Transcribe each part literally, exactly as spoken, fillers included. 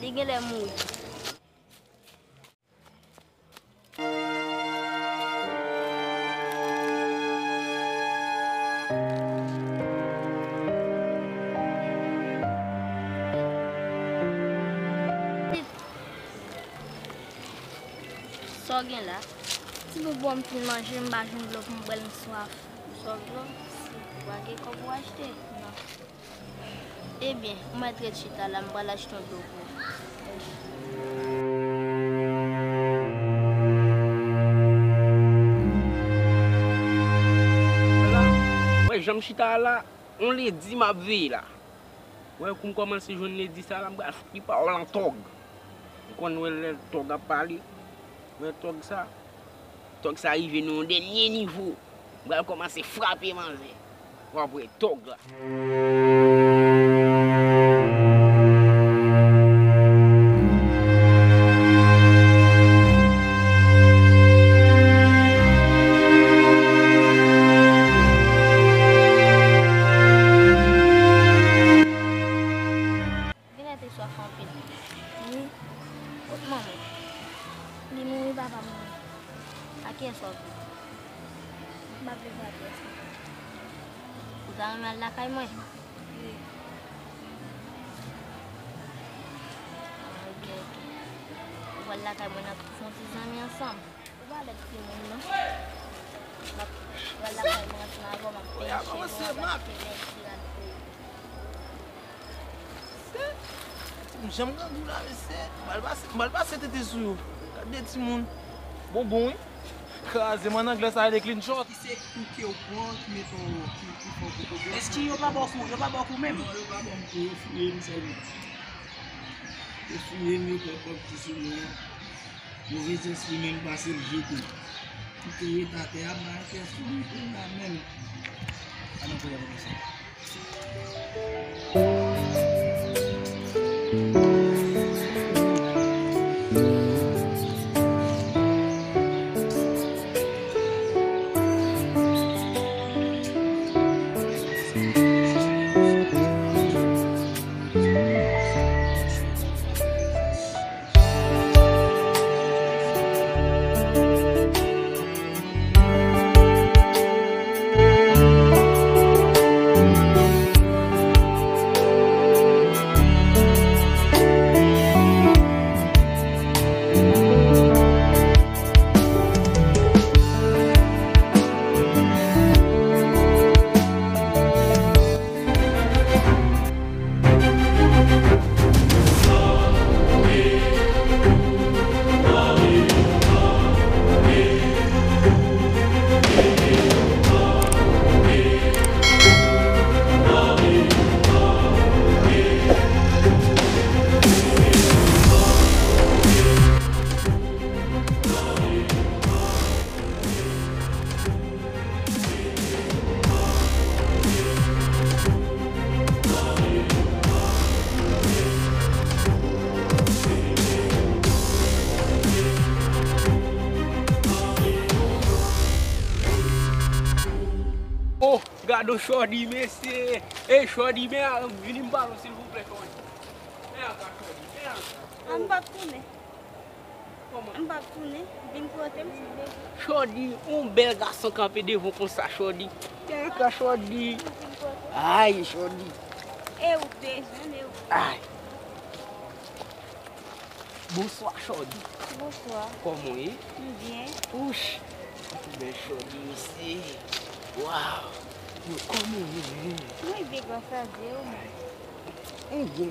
Li genlè mouri. Sa w gen la? Ti bobo, m fin manje, m pa jwenn dlo pou m bwè, m swaf. Ou swaf dlo? Ou pa gen kòb pou achte? Non. Ebyen, ou mèt ret chita la, m pral achte yon dlo pou ou. Wè, jan m chita a la, yon ledi m ap veye la. Wè, kou m kòmanse jwenn ledi sa la, m pral fout li pawòl an tòg. Ou konn wè lè tòg ap pale. Wè tòg sa. Tòg sa rive nan yon dènye nivo. M pral kòmanse frape manzè. W ap wè tòg la. Genlè te swaf anpil. Wi. Kot manman? Li mouri, papa mouri. A kiyès w ap viv? M p ap viv a kiyès. Ou ta renmen al lakay mwen? Wi. Ah, ok, ok. Ou pral lakay mwen, n ap fè yon ti zanmi ansanm. Ou pa lèd timoun, non. M ap pral lakay mwen ansanm avè w, m ap penche nou, w ap fè lèd ti rad pou ou. Timoun, jan m grangou la, mesye. M pral pase, m pral pase tete sou yo. Gad de timoun. Bonbon, wi. Kraze, man, anglè sa rele clean shot. Ki se kou ke w pran, ki mete w, ki, ki fè w kou kote w. Èske yo pa ba w kou, yo pa ba w kou menm? Non, yo pa ban m kou, yo fouye m sèlman. Yo fouye m, yo fè kòb ki sou mwen. Move zespri menm pase l jete. M te ret atè a, m pa gen kè sou li kounye a menm. Al nan priyè pou nou sa. Oh, gade yon Chòdi, mesye. Ey, Chòdi, men a, vini m pale w, silvouplè, Chòdi. Men a, Chòdi, men a. An, m p ap tounen. M p ap tounen, vin kote m, silvouplè. Chòdi, yon bèl gason kanpe devan w konsa, Chòdi. Bèl ka, Chòdi. Ay, Chòdi. E ou bezwen, e ou. Ay. Bonswa, Chòdi. Bonswa. Kòman w ye? M byen. Ouch. Ou bèl, Chòdi, mesye. Waw. Yo, kòman w ye menm? Mwen byen, gras a Dye, ou menm? M byen.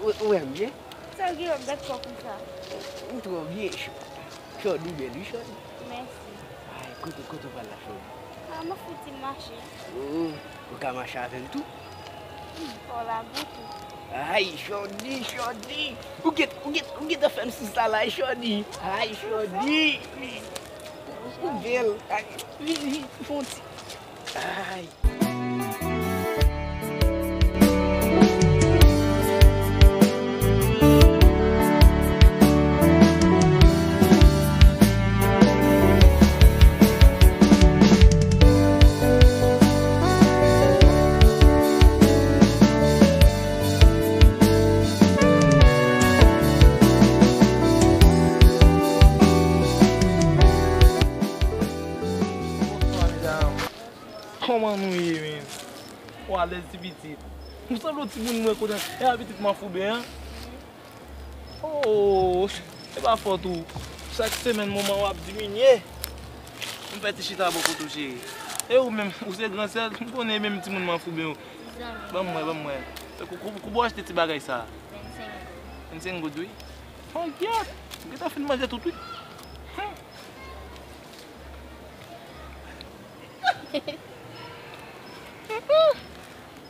Ou, ou wè m byen? Sa w gen w ap gad kò konsa? Ou twò byen, Chòdi. Chòdi bèl, wi, Chòdi. Mèsi. Ay, kote, kote w pral la, Chòdi? A, m ap fouti mache. Oh, ou ka mache avè m tou? Hmm, fò w lagon tou. Ay, Chòdi, Chòdi. Ou gen, ou gen, ou gentan fè m sou sa la, Chòdi. Ay, Chòdi. Ou, ou bèl. Ay, vin, vin, fè yon ti. Ay. Kòman nou ye, menm? Ou alèz ti pitit. Ou sanble yon timoun mwen konnen. E a pitit Manfouben an? Oh, se pa fòt ou. Chak semèn, manman w ap diminye. M fè ti chita bò kote w, cheri. E ou menm, ou se gran sè l, m konnen menm timoun Manfouben yo. Ban m wè, ban m wè. Kou, kou, kou w achte ti bagay sa? Vennsenk goud. Vennsenk goud, wi. Oh, yeah. M gentan fin manje tout, wi. Hmm.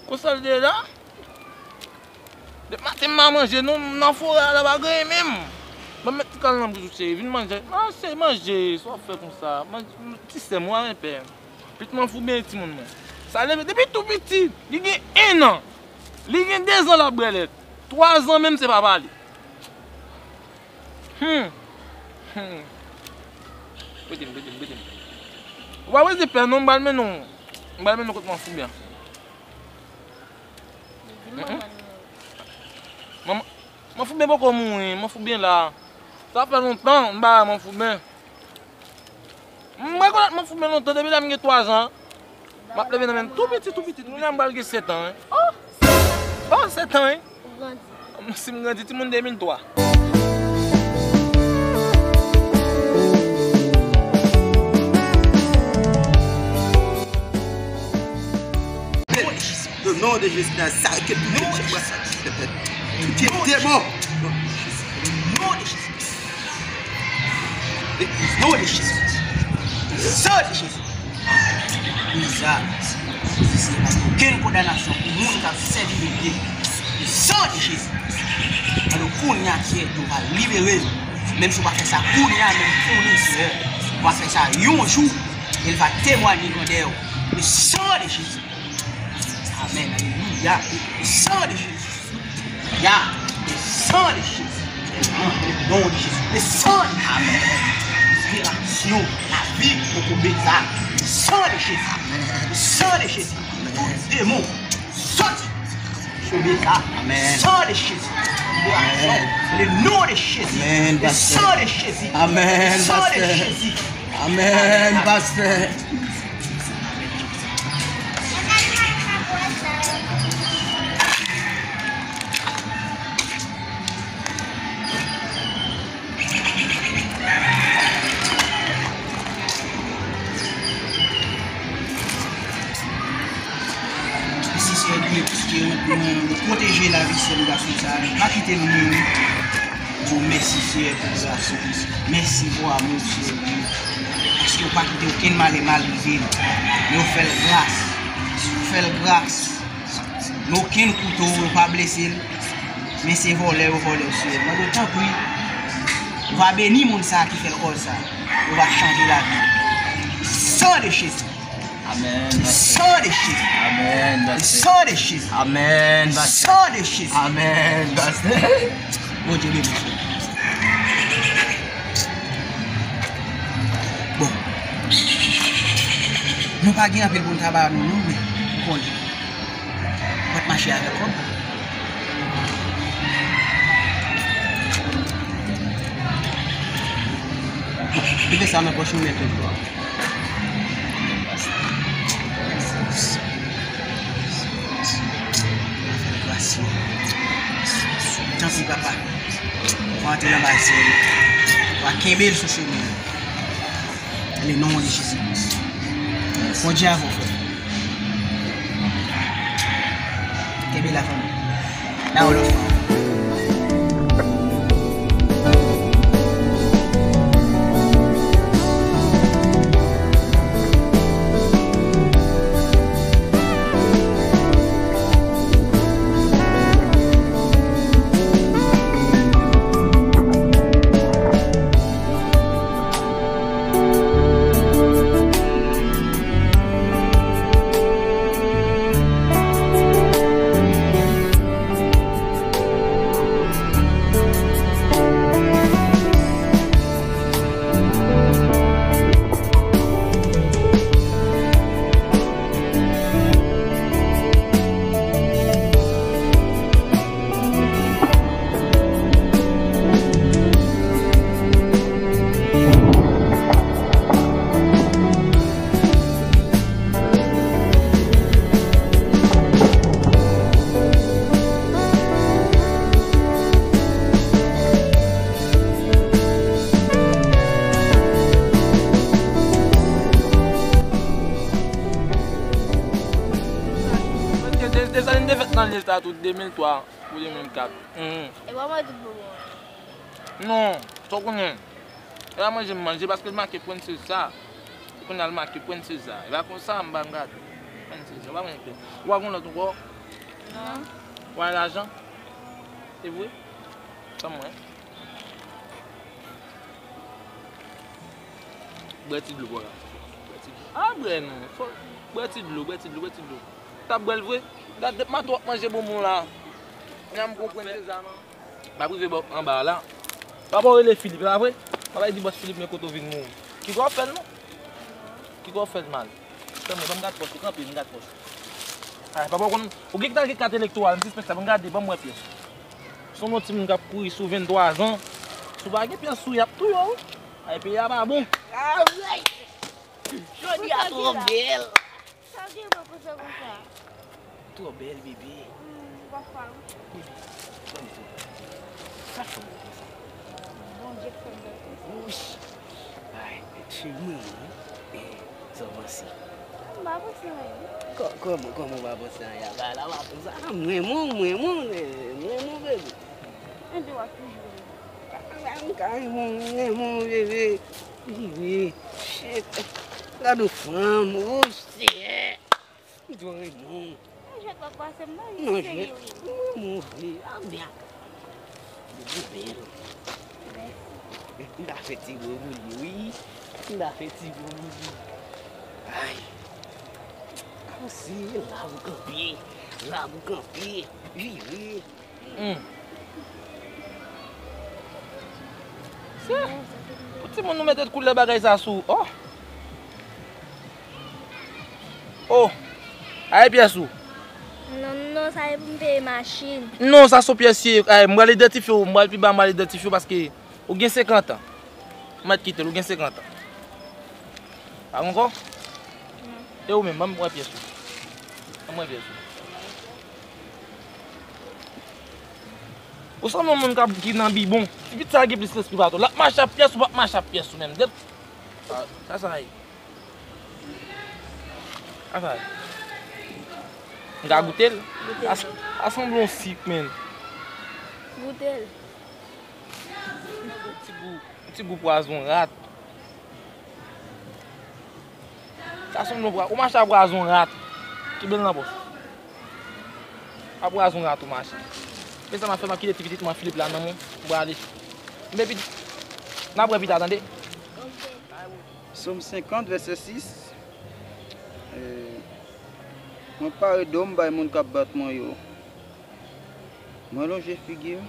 Konsa l te ye la? Depi maten m pa manje non, m nan forè a la pa gen anyen menm. Ban m met ti kal nan bouch ou cheri, vin manje. Manje, manje, sa w ap fè konsa? Manje, ti sè m, ou a renpè. Pitit Manfouben timoun mwen. Sa leve depi tou piti, li gen en an. Li gen de zan l ap bwè lèt. Twa zan menm se papa li. Hmm. Hmm. Prete m, prete m, prete m. Ou pa bezwen pè non, m pral mennen w. M pral mennen w kot Manfouben. Di manman nou. Manman, Manfouben poko mouri, Manfouben la. Sa fè lontan m pa wè Manfouben. M rekonèt Manfouben lontan, depi lè m gen twa zan. M ap leve nan menm tou piti, tou piti, tou piti. Kounye a m pral gen sèt an, wi. Oh, sèt an, wi. Ou grandi. Si m grandi, timoun de mil twa. Le nom de Jésus de Nazareth, ke tout pye demon. Le nom de Jésus. San de Jezi. Lisa, se pa gen okenn kondanasyon pou moun k ap sèvi Bondye. Le san de Jezi. Alò, kounye a, Kyèt, nou va libere l. Menm si w pa fè sa kounye a, men konnen, Seyè, w va fè sa yon jou, e l va temwaye grandè w. Le san de Jezi. Amèn. Alelouya. Le san de Jezi. Ya. Le san de Jezi. Le non de Jezi. Le san de Jezi. Amèn. Liberasyon. Lavi pou koube sa. Le san de Jezi. Le san de Jezi. Tout demon. Soti. Koube sa. Amèn. San de Jezi. Liberasyon. Amèn. Le non de Jezi. Amèn, pastè. Le san de Jezi. Amèn, pastè. Amèn, pastè. Mèsi, Seyè Dye, paske ou, ou, ou pwoteje lavi sè m gason sa a, ou pa kite l mouri. Di w mèsi, Seyè, pou gras ou. Mèsi pou amou w, Seyè Dye. Paske w pa kite okenn malè mal rive l. Men w fè l gras. W fè l gras. Men okenn kouto yo pa blese l. Men se vòlè yo vòlè w, Seyè. Mande w tanpri, w va beni moun sa a ki fè l kòz sa a. Ou va chanje lavi l. San de Jezi. Amèn, pastè. San de Jezi. Amèn, pastè. San de Jezi. Amèn, pastè. San de Jezi. Amèn, pastè. Bondye beni w, frè. Bon. Nou pa gen anpil pou n ta ba nou, non, men ou konnen. Mwen t mache avèk kòb. Mete sa nan pòch ou, mete l. Gras. Tanpri, papa. Fò antre nan bagay serye. Fò kenbe l sou chemen. Le non de Jezi Kris. Bondye avè w, frè. Kenbe la, fanmi. Nan yon lòt fwa. Sa tou de mil twa pou de mil kat. Mhm. E pa mwen tout bonbon an. Non, sa w konnen. E pa manje m manje paske l make Princesa. Kounye a l make Princesa. E pa konsa m pa m gade. Princesa, w pa manje pye. Ou pa gon lòt ankò? Non. Ou pa gen lajan? Se vre? Sa mwen. Bwè ti dlo, bwè la. Bwè ti dlo. Ah, bwè non. Fò, bwè ti dlo, bwè ti dlo, bwè ti dlo. T ap bwè l vre. Gade, depi maten w ap manje bonbon la. Kounya m konprann deja, non. M ap rive bò anba a la. Papa w rele Filip, e pa vre? Papa di bòs Filip, men kote w vin mouri. Ki kò w fè l, non? Ki kò w fè l mal? Tanmen, ban m gad pòch ou, kanpe, m gad pòch ou. Ay, papa w konn, ou gen ki ta gen kat elektoral, m sispèk sa, ban m gade, ban m wè pyès ou. Se yon timoun k ap kouri sou venntwa zan. Si w pa gen pyès ou, y ap touye w. Ay, peyi a pa bon. Jodi a twò bèl. Sa w gen pou fè konsa? Twò bèl, bebe. Hmm, ou pa fwa wi. Bebe, ban m di w bagay. Sa k fè w bèl konsa? Bondye k fè m bèl konsa. Wouch! Ay, cheri mwen, wi. Eh, sa w panse? M pa panse anyen. Kò-, kòman, kòman w pa panse anyen? Bagay la pa konsa. Ah, m renmen w, m renmen w, eh, m renmen w, bebe. Enben w ap toujou renmen m. Ah, m ka renmen w, m renmen w, bebe. Wi, wi. Shit. Gade yon fanm, oh, Seyè. M twò renmen w. Mwen jwèt w ap pase m nan, wi, serye wi. Non, jwèt. Mwen, mwen vle. A byen. Bebe bèl. Mèsi. M ta fè ti bo pou li, wi. M ta fè ti bo pou li. Ay. Avanse, la pou kanpe. La pou kanpe. Vire. Hmm. Se pou timoun nou mete koulè bagay sa sou. Oh. Oh. Ay pyès ou. Non, non, sa e pou m peye machin. Non, sa se yon pyès ye. Ay, m pral idantifye w, m pral pi ba, m pral idantifye w paske ou gen senkant an. M mèt kite l, ou gen senkant an. Pa gen ankò? Non. E ou menm, ban m wè pyès ou. Ban m wè pyès ou. Ou sanble yon moun k ap, ki nan bibon. Ti pitit sa gen plis lespri pase w. L ap mache ap pyès, ou p ap mache ap pyès ou menm. Dep-, sa, sa sa ye? Sa sa ye? M ka goute l? Goute l. Sa, sa sanble yon sik, menm. Goute l. Ti gou, ti gou pwazon rat. Sa sanble yon pwa-, ou mache ap pwazon rat. Kenbe l nan pòch. Ap pwazon rat ou mache. Men sa m ap fè, m ap kite ti pitit mwen Filip la nan men w. M prale. Men pi, n ap wè pita, tande? Sòm senkant, vèsè sis. Eh, mwen pare do m bay moun k ap bat mwen yo. Mwen lonje figi m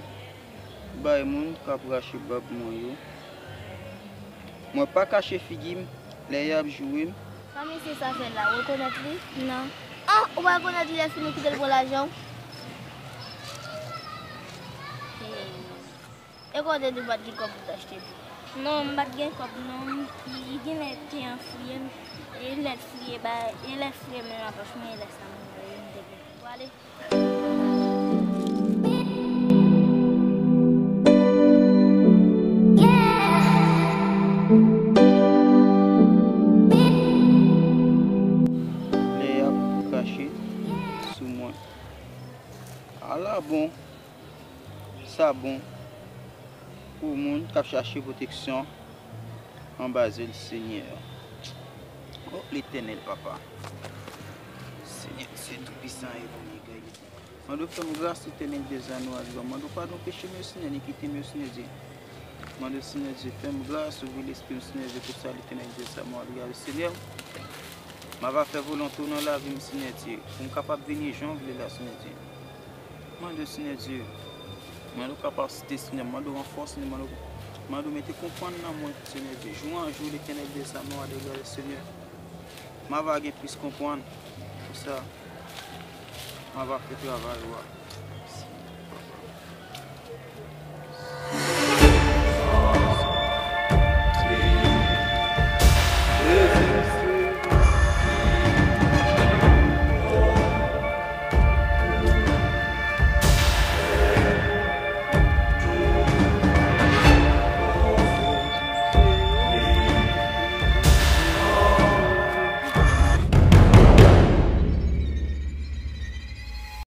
bay moun k ap rache bab mwen yo. Mwen pa kache figi m lè y ap joure m. Sa mesye sa fè la, ou rekonèt li? Non. Ah, ou pa rekonèt li lè fini kite l pran lajan w? Hey. E kote li pa t gen kòb pou t achte dlo? Non, m pa t gen kòb non. Li genlè te anfouye m. E lè l fouye ba, e lè l fouye men nan pòch mwen, e lè sa mwen wè yo, m te gen. Ou ale. Lè y ap krache sou mwen. Ala bon, sa bon pou moun k ap chache pwoteksyon anba zèl Senyè. O Letènèl Papa, Senyè Dye Toupisan e Bonye Gay, mande w fè m gras, Letènèl Dye, zanno a Dye, mande w padon peche m yo, Senyè, inikite m yo, Senyè Dye. Mande w, Senyè Dye, fè m gras, ouvri lespri m, Senyè Dye, pou sa, Letènèl Dye, sa mwen ap gade, Senyè. M ava fè volonte w nan lavi m, Senyè Dye, pou m kapab vini jan w vle la, Senyè Dye. Mande w, Senyè Dye, mande w kapasite, Senyè, mande w ranfòsman, mande w, mande w mete konprann nan mwen, Senyè Dye. Jou an jou, Letènèl Dye, sa mwen ap gade, Senyè. M ava gen plis konprann pou sa. M ava fè travay ou a.